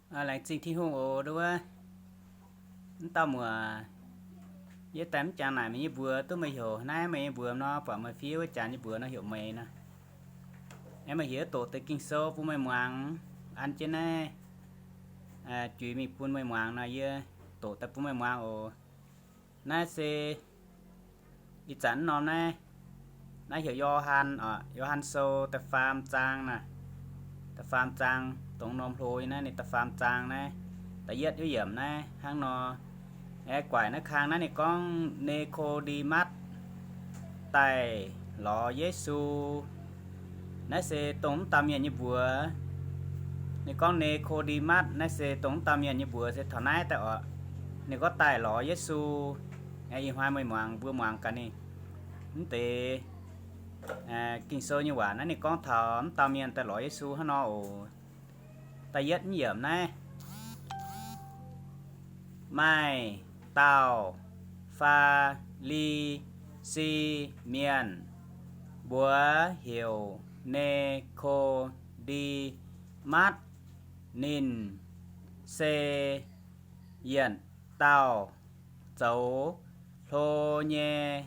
Laengz zingh Tin-Hungh oc, nduov wuov. Mv dauh muoc, yie daaih mv jangx naaic meih nyei mbuox duqv meih heuc naaiv meih nyei mbuox nor, buatc meih fiev wuov jaax nyei mbuox nor heuc meih nor. Aengx meih heuc doqc deix Ging-Sou bun meih muangx, an jienv naaiv juix mingh bun meih muangx nor, yie doqc daaih bun meih muangx oc. Naaiv se ih zanc norm naaiv, naaiv heuc Yo^han, Yo^han Sou da'faam zaang naaiv. Da'faam zaang, dongh norm hlo nyei naaiv, ninh da'faam zaang naaiv, da'yietv yiemc naaiv hnangv nor. Aeqv, guaaic naaiv kang naaiv ninh gorngv Ni^ko^nde^matv daaih lorz Yesu. Naaiv se dongh mv dauh mienh nyei mbuox. Ninh gorngv Ni^ko^nde^matv naaiv se dongh mv dauh mienh nyei mbuox se taux naaiv daaih oc. Ninh gorngv daaih lorz Yesu. Ih hnoi meih muangx, mbuo muangx gaax ninh mv deix Ging-Sou nyei waac naaiv ninh gorngv taux mv dauh mienh daaih lorz Yesu hnangv nor oc. Da'yietv yiemc naaiv, maaih dauh Faa^li^si Mienh, mbuox heuc Ni^ko^nde^matv. Ninh se yietc dauh zoux hlo nyei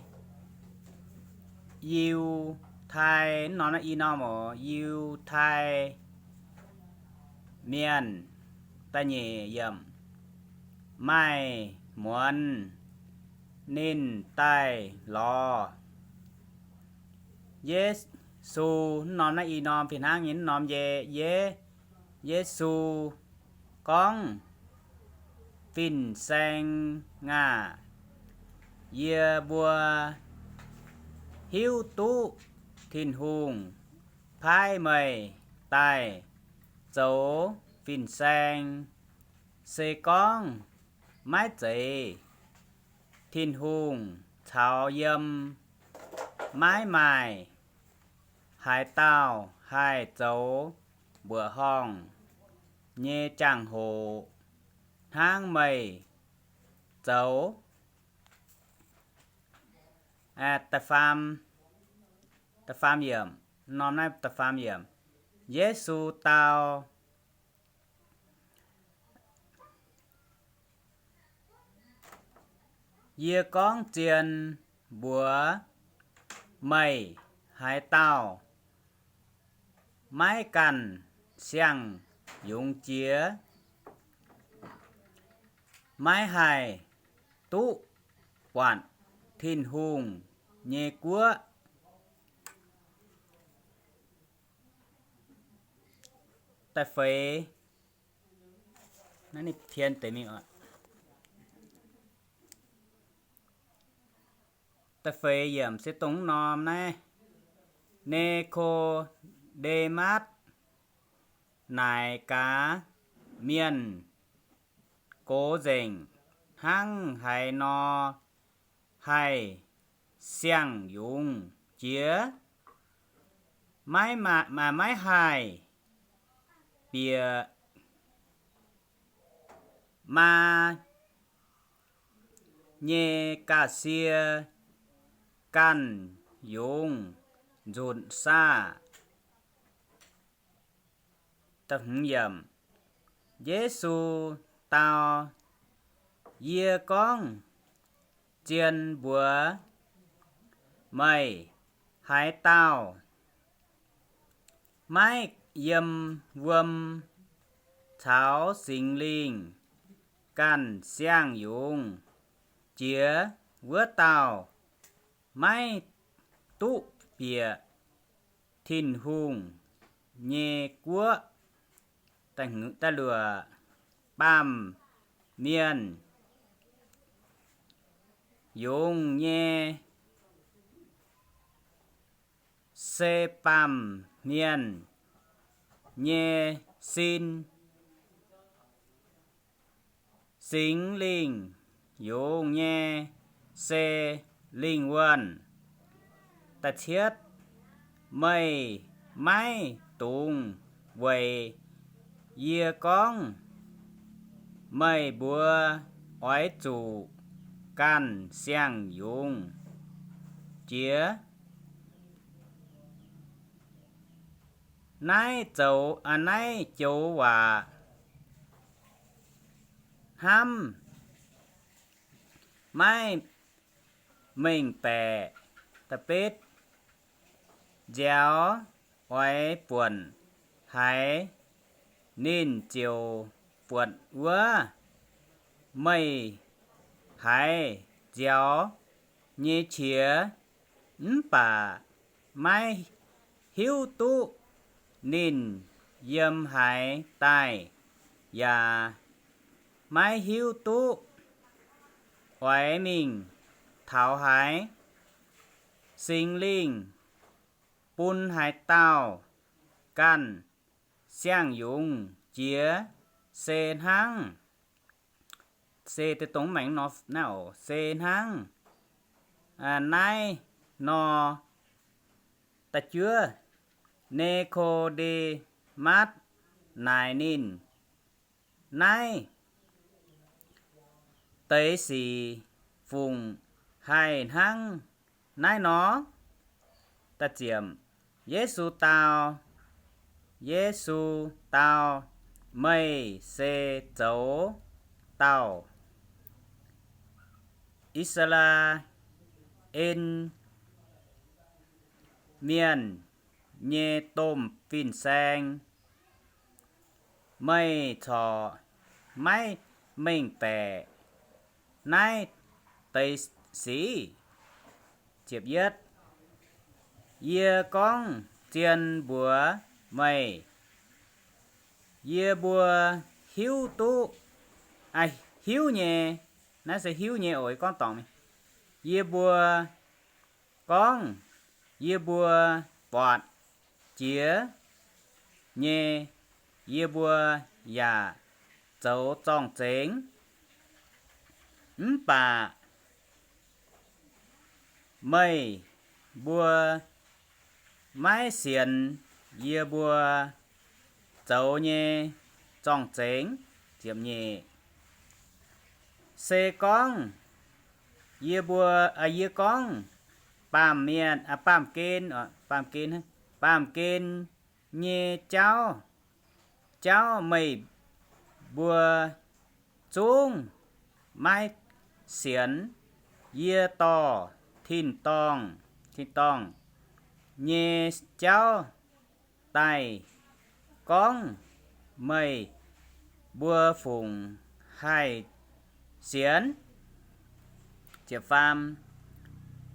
Yiutai, norm naaiv i norm oc, Yiutai Mienh. Da'nyeic yiemc, maaih muonz ninh daaih lorz Yesu, norm naaiv i norm fih hnangv nyei, norm ye, ye, Yesu gorngv, Fin-Saeng aah! Yie mbuo hiuv duqv Tin-Hungh paaiv meih daaih zoux fin-saeng. Se gorngv maiv zeiz Tin-Hungh caux yiem, maiv maaih haaix dauh haih zoux mbuoqc horngh nyei jangx-hoc hnangv meih zoux. Da'faam, da'faam yiemc, norm naaiv da'faam yiemc. Yesu dau, Yie gorngv zien mbuox meih, haaix dauh maiv ganh siang-yungz jiex, maiv haih duqv buatc Tin-Hungh nyei guoqv. Da'feix, naaiv ninh tien deix mingh oc. Da'feix yiemc se dongh norm naaiv, Ni^ko^nde^matv naaic gaax mienh gox nzengc, hnangv haaix nor haih siang-yungz jiex? Maiv maaih, maiv haih bieqc maa nyei ga'sie ganh yungz nzunc saah? Yesu dau, Yie gorngv zien mbuox meih, haaix dauh maiv yiem wuom caux Singx Lingh ganh siang-yungz jiex, wuov dauh maiv duqv bieqc Tin-Hungh nyei guoqv. Da'luoqc, baamh mienh yungz nyei se baamh mienh nyei sin, Singx Lingh yungz nyei se lingh wuonh. Da'cietv, meih maiv dungx weic yie gorngv meih mbuo oix zuqc ganh siang-yungz jiex. Naaiv zoux, naaiv joux waac hnamv maiv mengh baeqc. Da'betv, nziaaux oix buonc haiz ninh ziouc buonc wuov, meih haiz nziaaux nyei qiex mv baac maiv hiuv duqv ninh yiem haaix daaih, yaac maiv hiuv duqv oix mingh taux haaix. Singx Lingh bun haaix dauh ganh siang-yungz jiex se hnangv, se dongh maengx nor naaiv oc, se hnangv naaiv nor. Da'juov, Ni^ko^nde^matv naaic ninh, Naaiv deix sic fungc haih hnangv naaiv nor? Yesu dau, Yesu dau, Meih se zoux dauh I^saa^laa^en Mienh nyei domh fin-saeng. Meih corc maiv mengh baeqc naaiv deix sic? Yie gorngv zien mbuox meih, yie mbuo hiuv duqv, hiuv nyei, naaiv se hiuv nyei oc, gorngv dorngc, yie mbuo gorngv, yie mbuo buatc jiex nyei, yie mbuo yaac zoux zorng-zengx. Mv baac meih mbuo maiv sienx yie mbuo zoux nyei zorng-zengx. Ziepc nyeic, se gorngv yie mbuo, yie gorngv baamh mienh, baamh gen, baamh gen, baamh gen nyei jauv, jauv meih mbuo zungv maiv sienx. Yie dorh tin-dorngh, tin-dorngh nyei jauv daaih gorngv, meih mbuo fungc haih sienx?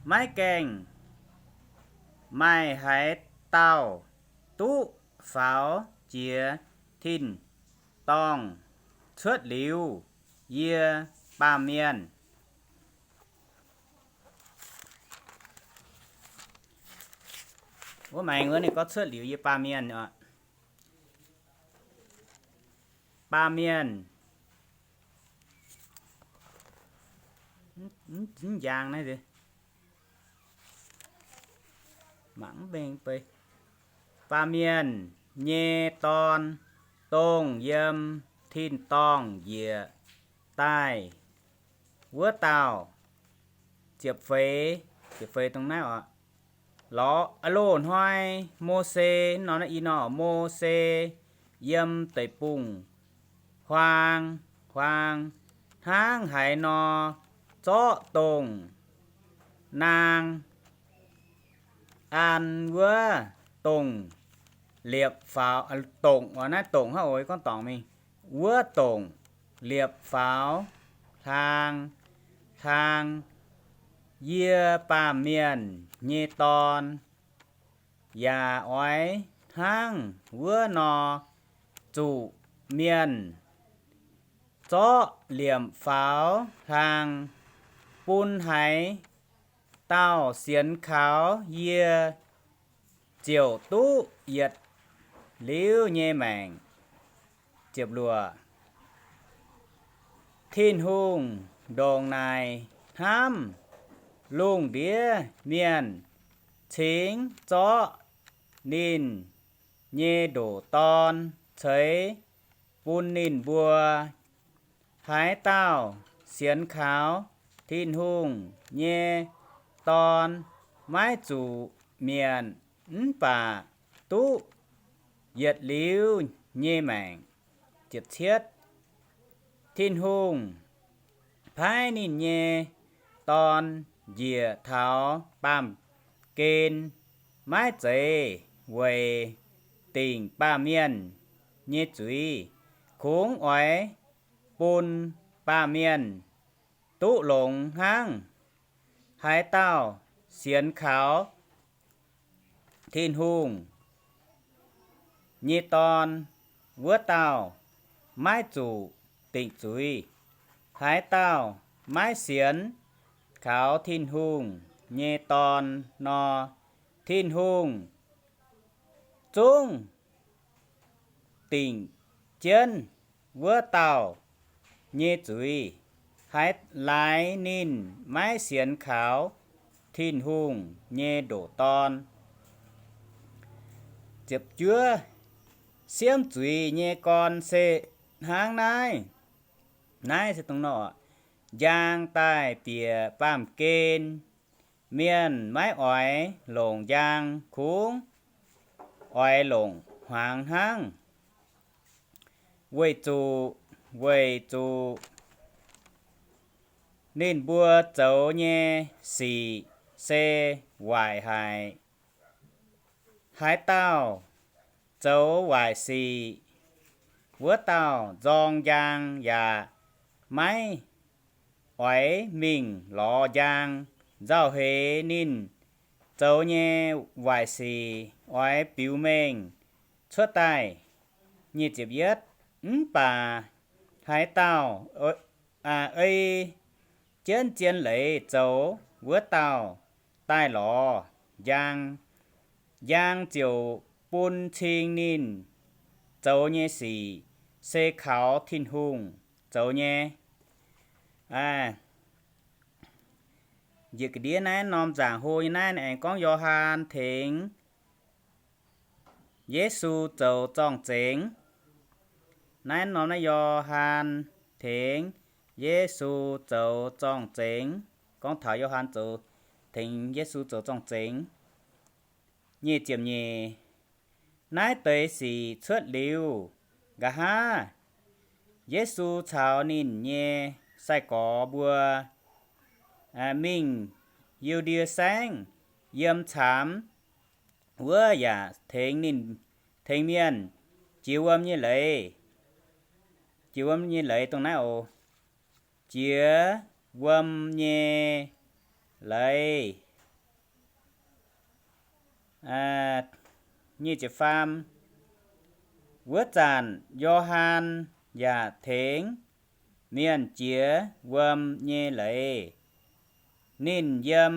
Maiv gaengh maaih haaix dauh duqv faaux jiex tin-dorngh cuotv liuz yie baamh mienh. Wuov maengx wuov ninh gorngv cuotv liuz yie baamh mienh. Baamh mienh, mv njang naaiv, mangc mv beng bei. Baamh mienh nyei dorn, dongh yiem tin-dorngh njiec daaih wuov dauh. Ziepc feix, ziepc feix dongh naaiv oc. Lorz loz-hnoi Mose, nor naaiv i nor, Mose yiem deic-bung-huaang, huaang hnangv haaix nor zorqv dongh naang an wuov dongh liepc faaux, dongc, naaiv dongc hnangv oc, gorngv dorngc mingh, wuov dongc liepc faaux hlaang, hlaang, yie baamh mienh nyei dorn yaac oix hnangv wuov nor zuqc mienh zorqv liepc faaux hlaang. Bun haaix dauh sienx kaux yie ziouc duqv yietc liuz nyei maengc. Ziepc luoqc, Tin-Hungh ndongc naaic hnamv lungh ndiev mienh, cingx zorqv ninh nyei ndoqc Dorn ceix bun ninh mbuo. Haaix dauh sienx kaux Tin-Hungh nyei Dorn maiv zuqc mietc mv baac duqv yietc liuz nyei maengc. Ziepc cietv, Tin-Hungh paaiv ninh nyei Dorn njiec taux baamh gen maiv zeiz weic dingc baamh mienh nyei zuiz, kungx oix bun baamh mienh duqv longx hnangv. Haaix dauh sienx kaux Tin-Hungh nyei Dorn, wuov dauh maiv zuqc dingc zuiz. Haaix dauh maiv sienx kaux Tin-Hungh nyei Dorn nor, Tin-Hungh zungv dingc jienv wuov dauh nyei zuiz, haaix laaix ninh maiv sienx kaux Tin-Hungh nyei ndoqc Dorn. Ziepc juov, siemv zuiz nyei gorn se hnangv naaiv. Naaiv se dongh nor, njang daaih bieqc baamh gen, mienh maiv oix longc njang, kungx oix longc hmuangx hnangv. Weic zuqc, weic zuqc ninh mbuo zoux nyei sic se waaic haic. Haaix dauh zoux waaic sic, wuov dauh nzorng njang yaac maiv oix mingh lorz njang. Nzauh heix ninh zoux nyei waaic sic oix biux mengh cuotv daaih. Nyic ziepc yietv, mv baac haaix dauh ei jienv zien leiz zoux, wuov dauh daaih lorz njang. Njang ziouc bun cing ninh zoux nyei sic se kaux Tin-Hungh zoux nyei. Njiec ga'ndiev naaiv norm nzaangc hlo nyei naaiv aengx gorngv Yo^han tengx Yesu zoux zorng-zengx. Naaiv norm naaiv Yo^han tengx Yesu zoux zorng-zengx. Gorngv taux Yo^han zoux, tengx Yesu zoux zorng-zengx. Nyic ziepc nyeic, naaiv deix sic cuotv liuz, nqa'haav Yesu caux ninh nyei sai-gorx mbuo mingh Yu^ndie Saengv, yiem caamx wuov yaac tengx ninh, tengx mienh jiex wuom nyei leiz. Jiex wuom nyei leiz dongh naaiv oc. Jiex wuom nyei leiz. Nyic ziepc faam, wuov zanc Yo^han yaac tengx mienh jiex wuom nyei leiz. Ninh yiem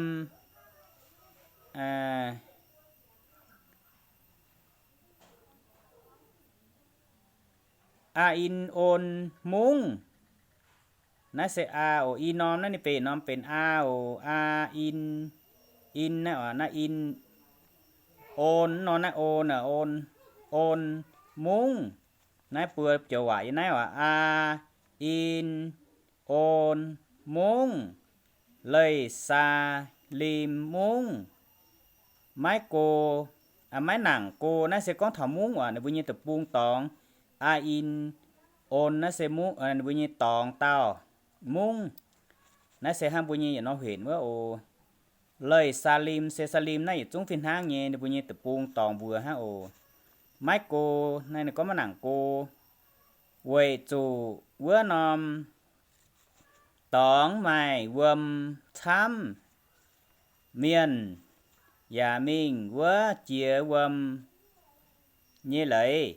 A^in^on Mungv. Naaiv se A oc, i norm naaiv ninh benx norm benx A oc, A^in, in naaiv oc, naaiv in, on nor naaiv on, on, on Mungv. Naaiv buo joux waac yiem naaiv oc, A^in^on Mungv, Leih Saa^lim Mungv. Maiv go, maiv nangc go, naaiv se gorngv taux mungv oc, ninh mbuo nyei deic-bung dorngx. A^in^on naaiv se mungv, ninh mbuo nyei dorngx dauh mungv. Naaiv se hnangv mbuo nyei yietc norm huenc wuov oc. Leih Saa^lim se Saa^lim naaiv yietc zungv fih hnangv nyei, ninh mbuo nyei deic-bung dorngx mbuox hnangv oc. Maiv go, naaiv ninh gorngv maiv nangc go, weic zuqc wuov norm dorngx maaih wuom camv, mienh yaac mingh wuov jiex wuom nyei leiz.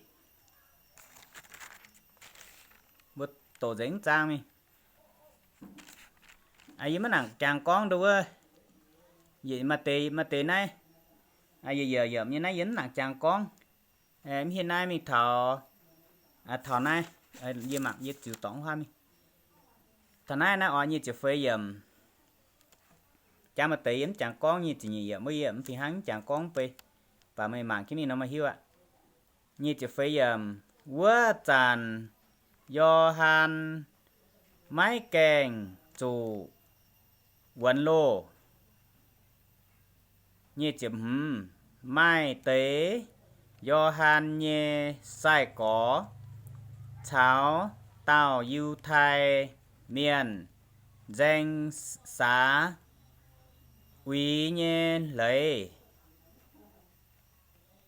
Mbuo doqc nzengc zaang mingh. Yie maiv nangc jangx gorngv nduov wuov, maaih deix, maaih deix naaiv, yie yaac yiem nyei naaiv yie maiv nangc jangx gorngv. Mv hieh naaiv mingh taux, taux naaiv, yie mangc yie ziux dorngx huaav mingh. Taux naaiv naaiv oix nyic ziepc feix yiemc. Jangx maaih deix yie mv jangx gorngv, nyic ziepc nyeic yiemc wuov yie mv fih hnangv mv jangx gorngv bei, baac meih mangc jienv mingh nor meih hiuv aqv. Nyic ziepc feix yiemc, wuov zanc Yo^han maiv gaengh zuqc wuonx loh. Nyic ziepc hmz, maaih deix Yo^han nyei sai-gorx caux dauh Yiutai Mienh nzaeng saax uix nyei leiz.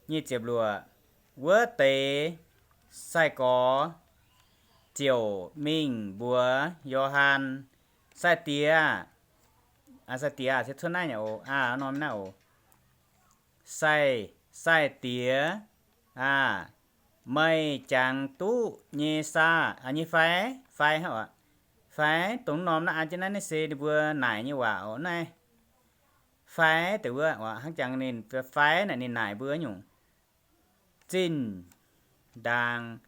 Nyic ziepc luoqc, wuov deix sai-gorx ziouc mingh mbuox Yo^han, Sai-Diex, sai-diex, se cuotv naaiv nyei oc, aa, norm naaiv oc. Sai, Sai-Diex aah! Meih jangx duqv nyei saah, nyei fai? Fai, fai dongh norm naaiv an jienv naaiv, naaiv se ninh mbuo naaic nyei waac oc naaiv. Fai deix wuov, hnangv jangx ninh fai naaic, ninh naaic mbuo nyungc. Zinh ndaangc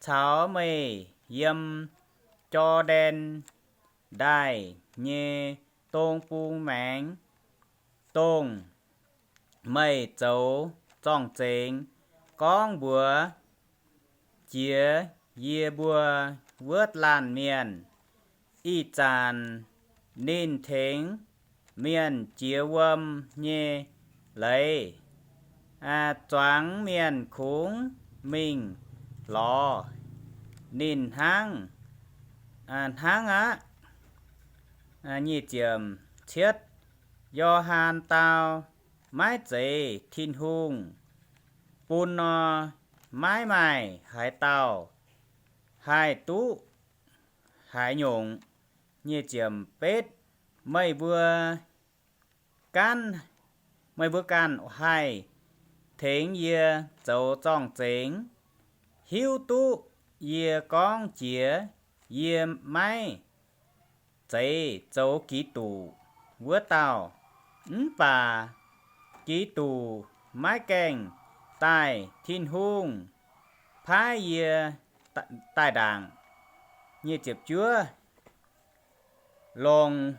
caux meih yiem Jor^ndaen Ndaaih nyei dong bung maengx, dongh meih zoux zorng-zengx gorngv mbuox jiex yie mbuo wuov laanh mienh. Ih zanc ninh tengx mienh jiex wuom nyei leiz, zuangx mienh kungx mingh lorz ninh hnangv, hnangv aqv. Nyic ziepc cietv, Yo^han dau, Maiv zeiz Tin-Hungh bun nor, maiv maaih haaix dauh haih duqv haaix nyungc. Nyic ziepc betv, meih mbuo ganh, meih mbuo ganh haih tengx yie zoux zorng-zengx, hiuv duqv yie gorngv jiex yie maiv zeiz zoux Giduc wuov dauh. Mv baac Giduc maiv gaengh daaih, Tin-Hungh paaiv yie daaih ndaangc. Nyic ziepc juov, longc,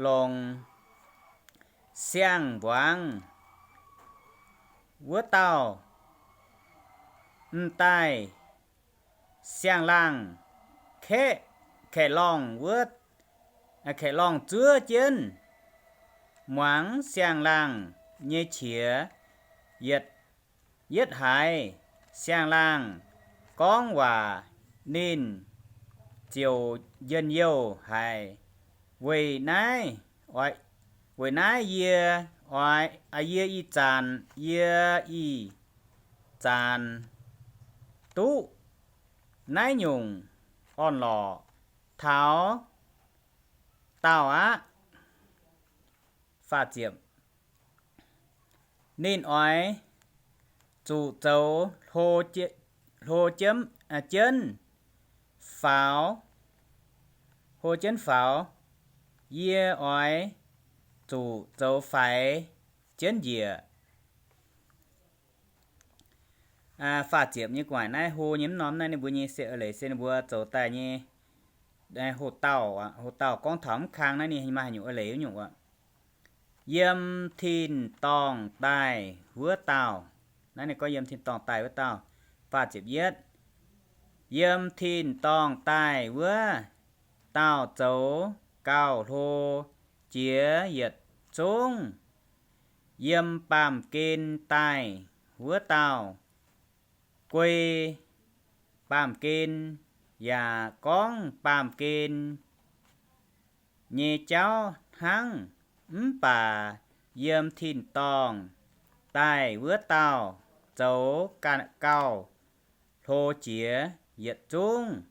longc siang-mbuangz wuov dauh m'daaih siang-laangh kaeqv, kaeqv-lorngh wuov, kaeqv-lorngh zuov jienv muangx siang-laangh nyei qiex yietc, yietv haiz siang-laangh gorngv waac, ninh ziouc njien-youh haic. Weic naaiv, weic naaiv yie oix, yie ih zanc, yie ih zanc duqv naaiv nyungc orn-lorqc taux daauh aqv. Ninh oix zuqc zoux hlo jienv faaux, hlo jienv faaux. Yie oix zuqc zoux faix jienv njiec. Faah ziepc nyei gu'nguaaic naaiv hlo nyei mv norm naaiv ninh mbuo nyei se eix leiz se ninh mbuo zoux daaih nyei, hoc dauh, hoc dauh gorngv taux mv kang naaiv ninh maaih haaix nyungc eix leiz wuov nyungc aqv. Yiem tin-dorngh daaih wuov dauh. Naaiv ninh gorngv yiem tin-dorngh daaih wuov dauh. Faah ziepc yietv, yiem tin-dorngh daaih wuov dauh zoux gauh hlo jiex yietc zungv. Yiem baamh gen daaih wuov dauh guei baamh gen yaac gorngv baamh gen nyei jauv hnangv. Mv baac yiem tin-dorngh daaih wuov dauh zoux gauh hlo jiex yietc zungv.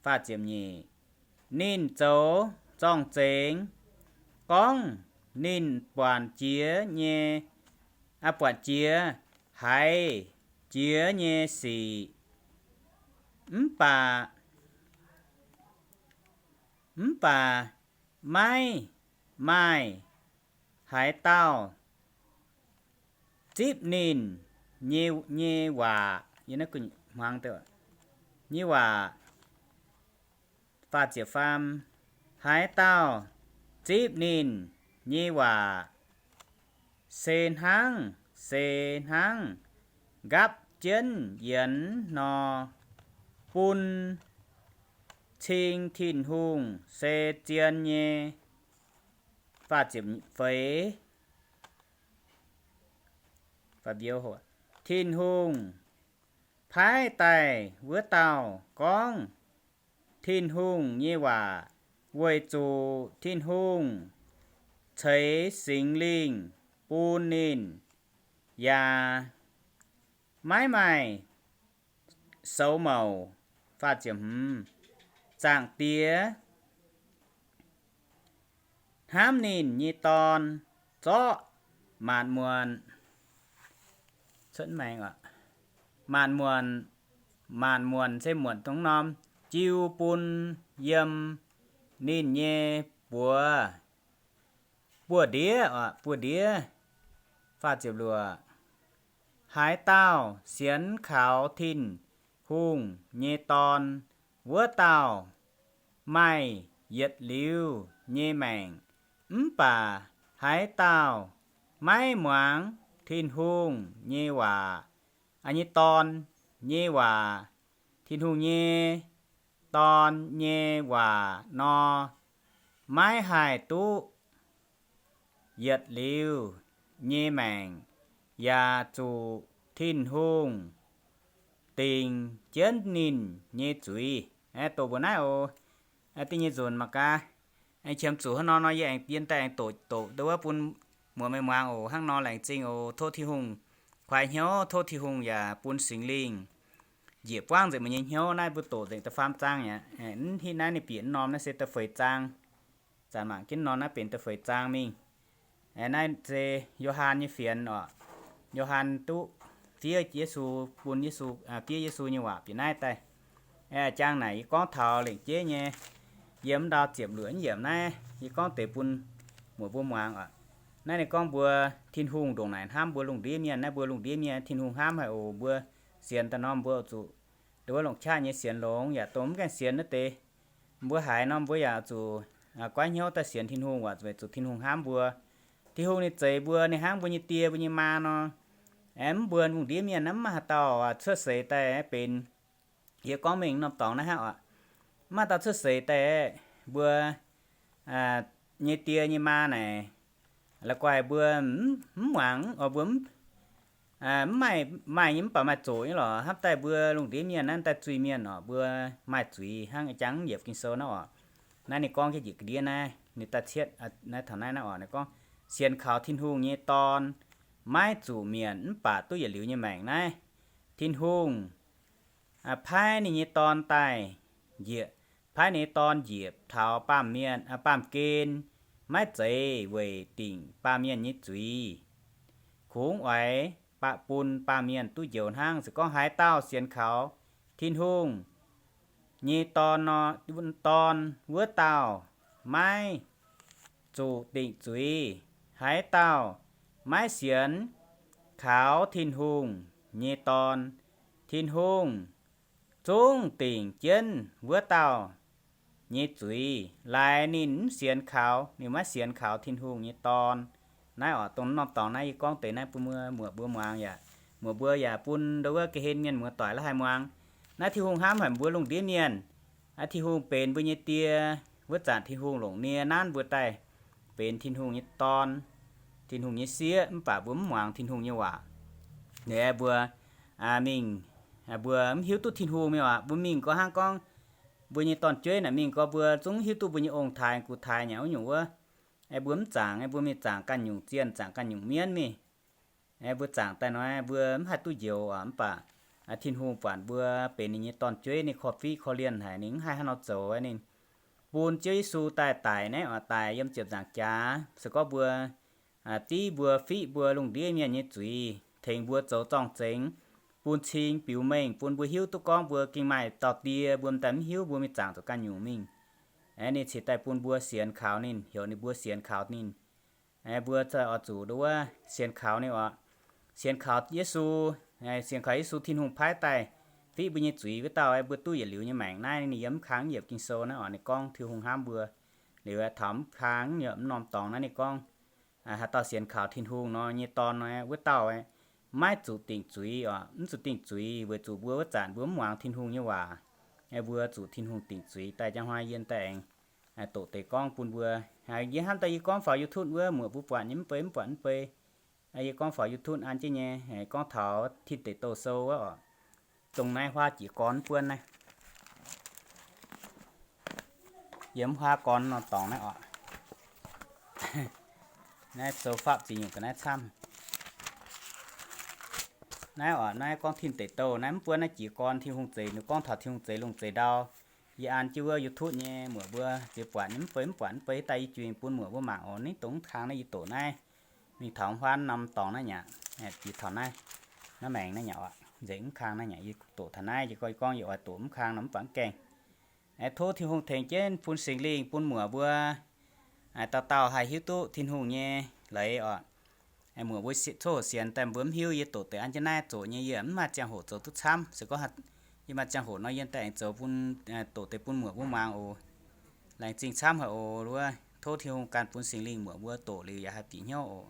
Faah ziepc nyeic, ninh zoux zorng-zengx gorngv ninh buatc jiex nyei, buatc jiex haiz jiex nyei sic. Mv baac, mv baac maiv maaih haaix dauh zipv ninh nyei, nyei waac, nyei waac. Haaix dauh zipv ninh nyei waac se hnangv, se hnangv nqaapv jienv yienx nor, bun cing Tin-Hungh se zien nyei. Feix, Tin-Hungh paaiv daaih wuov dauh gorngv Tin-Hungh nyei waac, weic zuqc Tin-Hungh ceix Singx Lingh bun ninh, yaac maiv maaih soux mouc. Zaangc Diex hnamv ninh nyei Dorn zorqv maanc muonc, maanc muonc, maanc muonc se muonc dongh norm, jiu bun yiem ninh nyei buoz, buoz-ndiev, buoz-ndiev. Haaix dauh sienx kaux Tin-Hungh nyei Dorn, wuov dauh maaih yietc liuz nyei maengc. Mv baac haaix dauh maiv muangx Tin-Hungh nyei waac, nyei Dorn nyei waac, Tin-Hungh nyei Dorn nyei waac nor, maiv haih duqv yietc liuz nyei maengc, yaac zuqc Tin-Hungh dingc jienv ninh nyei zuiz. Doqc mbuo naaiv oc. Da'nyeic nzunc mangc gaax, qiemx zuqc hnangv nor nor, yie aengx yien daaih aengx doqc doqc ndau wuov bun muoz-meih muangx oc. Hnangv nor laengz zingh oc. Tov Tin-Hungh kuaaiv hnyouv, tov Tin-Hungh yaac bun Singx Lingh njiec buangv nzengc meih nyei hnyouv. Naaiv mbuo doqc nzengc da'faam zaang aqv. Hitv naaiv ninh bieqc norm naaiv se da'feix zaang. Zanc mangc jienv norm naaiv benx da'feix zaang mingh. Naaiv se Yo^han nyei fienx oc. Yo^han duqv fiev Yesu, bun Yesu, fiev Yesu nyei waac bieqc naaiv daaih. Jang naaic yie gorngv taux lengc jeiv nyei, yiem ndau ziepc luoqc yiemc naaiv yie gorngv deix bun muoc mbuo muangx oc. Naaiv ninh gorngv mbuo, Tin-Hungh ndongc naaic hnamv mbuo lungh ndiev mienh. Naaiv mbuo lungh ndiev mienh Tin-Hungh hnamv haic oc. Mbuo sienx daaih norm mbuo zuqc ndongc wuov longc qaqv nyei sienx longx, yaac dongh mv gaengh sienx naaiv deix, mbuo haiz norm mbuo yaac zuqc goiv hnyouv daaih sienx Tin-Hungh, weic zuqc Tin-Hungh hnamv mbuo. Tin-Hungh ninh zeix mbuo, ninh hnangv mbuo nyei die mbuo nyei maa nor. Aeqv, mv mbuo lungh ndiev mienh naaiv mv maaih haaix dauh cuotv seix daaih benx, yie gorngv mengh norm dorngx naaiv hnangv oc. Mv maaih dauh cuotv seix daaih mbuo nyei die nyei maa naaic la'guaih mbuo mv muangx oc, mbuo mv maaih, maaih nyei mv baac maaih zoqc nyei lorqc. Hnamv daaih mbuo lungh ndiev mienh naaiv daaih zuiz-mienh oc, mbuo maaih zuiz hnangv jangv yiepc Ging-Sou naaiv oc. Naaiv ninh gorngv jienv njiec ga'ndiev naaiv, ninh daaih cietv naaiv taux naaiv naaiv oc. Ninh gorngv, sienx kaux Tin-Hungh nyei Dorn maiv zuqc mietc mv baac duqv yietc liuz nyei maengc naaiv. Tin-Hungh paaiv ninh nyei Dorn daaih njiec, paaiv ninh nyei Dorn njiec taux baamh mienh, baamh gen, maiv zeiz weic dingc baamh mienh nyei zuiz. Kungx oix bun baamh mienh duqv njoux hnangv. Se gorngv haaix dauh sienx kaux Tin-Hungh nyei Dorn, Dorn wuov dauh maiv zuqc dingc zuiz. Haaix dauh maiv sienx kaux Tin-Hungh nyei Dorn, Tin-Hungh zungv dingc jienv wuov dauh nyei zuiz, laaix ninh mv sienx kaux, ninh maiv sienx kaux Tin-Hungh nyei Dorn. Naaiv oc, dongh norm dorngx naaiv yie gorngv deix naaiv bun muoc mbuo muangx yaac, muoc mbuo yaac bun ndau wuov ga'hlen mienh muoz-doic la'haaix muangx. Naaiv Tin-Hungh hnamv haic mbuo lungh ndiev mienh. Naaiv Tin-Hungh benx mbuo nyei die. Wuov zanc Tin-Hungh longc nie nanv mbuo daaih benx Tin-Hungh nyei dorn, Tin-Hungh nyei sieqv, mv baac mbuo mv muangx Tin-Hungh nyei waac. Ninh mbuo mingh, mbuo mv hiuv duqv Tin-Hungh mingh oc. Mbuo mingh gorngv hnangv gorngv mbuo nyei dorn-jueiv naaic mingh gorngv mbuo zungv hiuv duqv mbuo nyei ong-taaix gu-taaix nyei wuov nyungc wuov. Mbuo mv zaangc, mbuo mingh zaangc ganh nyungc zienh, zaangc ganh nyungc mienv mingh. Mbuo zaangc daaih nor mbuo mv haih duqv njoux oc. Mv baac Tin-Hungh buatc mbuo benx ninh nyei dorn-jueiv, ninh korv-fiqv korv-lienh haic, ninh mv haih hnangv nor zoux. Ninh bun Ziouv Yesu daaih daic naaiv oc, daic yiem ziepc nzaangc jaax. Se gorngv mbuo div mbuo fiqv mbuo lungh ndiev mienh nyei zuiz, tengx mbuo zoux zorng-zengx, bun cing biux mengh, bun mbuo hiuv duqv gorngv mbuo gengh maaih dauh die, mbuo m'daaih mv hiuv, mbuo mingh zaangc zuqc ganh nyungc mingh. Ninh cingx daaih bun mbuo sienx kaux ninh, heuc ninh mbuo sienx kaux ninh. Mbuo oix zuqc nduov wuov sienx kaux ninh oc. Sienx kaux Yesu, sienx kaux Yesu, Tin-Hungh paaiv daaih fiqv mbuo nyei zuiz wuov dauh, mbuo duqv yietc liuz nyei maengc. Naaiv ninh yiem mv kang yiemc Ging-Sou naaiv oc, ninh gorngv Tin-Hungh hnamv mbuo. Liuz taux mv kang yiem mv norm dorngx naaiv ninh gorngv, haaix dauh sienx kaux Tin-Hungh nor nyei dorn nor, wuov dauh maiv zuqc dingc zuiz oc. Mv zuqc dingc zuiz weic zuqc mbuo wuov zanc mbuo mv muangx Tin-Hungh nyei waac, mbuo zuqc Tin-Hungh dingc zuiz daaih. Njang hnoi yie daaih aengx doqc deix gorngv bun mbuo. Yie hnamv daaih yie gorngv faaux YouTube wuov, muoc mbuo buatc nyei mv bei mv buatc mv bei. Yie gorngv faaux YouTube an jienv nyei, gorngv taux Tin Deic Douh Sou wuov oc. Dongh naaiv huaav jiez gorn mv buonv naaiv. Yiem huaav gorn nor dorngx naaiv oc. Naaiv sou fapv ziex nyungc ga'naaiv camv. Naaiv oc, naaiv gorngv Tin Deic Douh naaiv mv buonv naaiv jiez gorn Tin-Hungh zeix, ninh gorngv taux Tin-Hungh zeix lungh zeix ndau. Yie an jienv wuov YouTube nyei muoc mbuo ziex buatc nyei mv bei mv buatc mv bei daaih yie juix bun muoc mbuo mangc oc. Naaiv dongh mv kang naaiv yie doqc naaiv mingh taux huaav norm dorngx naaiv nyaqc, jiex taux naaiv, naaiv maengx naaiv nyaqc oc, nzengc mv kang naaiv nyaqc yie doqc taux naaiv, yie gorngv yie oix doqc mv kang nor mv baac mv gaengh. Tov Tin-Hungh tengx jienv bun Singx Lingh bun muoc mbuo dauh dauh haih hiuv duqv Tin-Hungh nyei leiz oc. Muoc mbuo coqv hoc sienx daaih mbuo mv hiuv, yie doqc deix an jienv naaiv zoqc nyei, yie mv maaih ziangh hoc zoux duqv camv. Se gorngv yie maaih ziangh hoc nor yie daaih aengx zoux bun, doqc deix bun muoc mbuo muangx oc. Laengz zingh camv haic oc. Wuov tov Tin-Hungh ganh bun Singx Lingh muoc mbuo doqc liuz yaac haih bieqc hnyouv oc.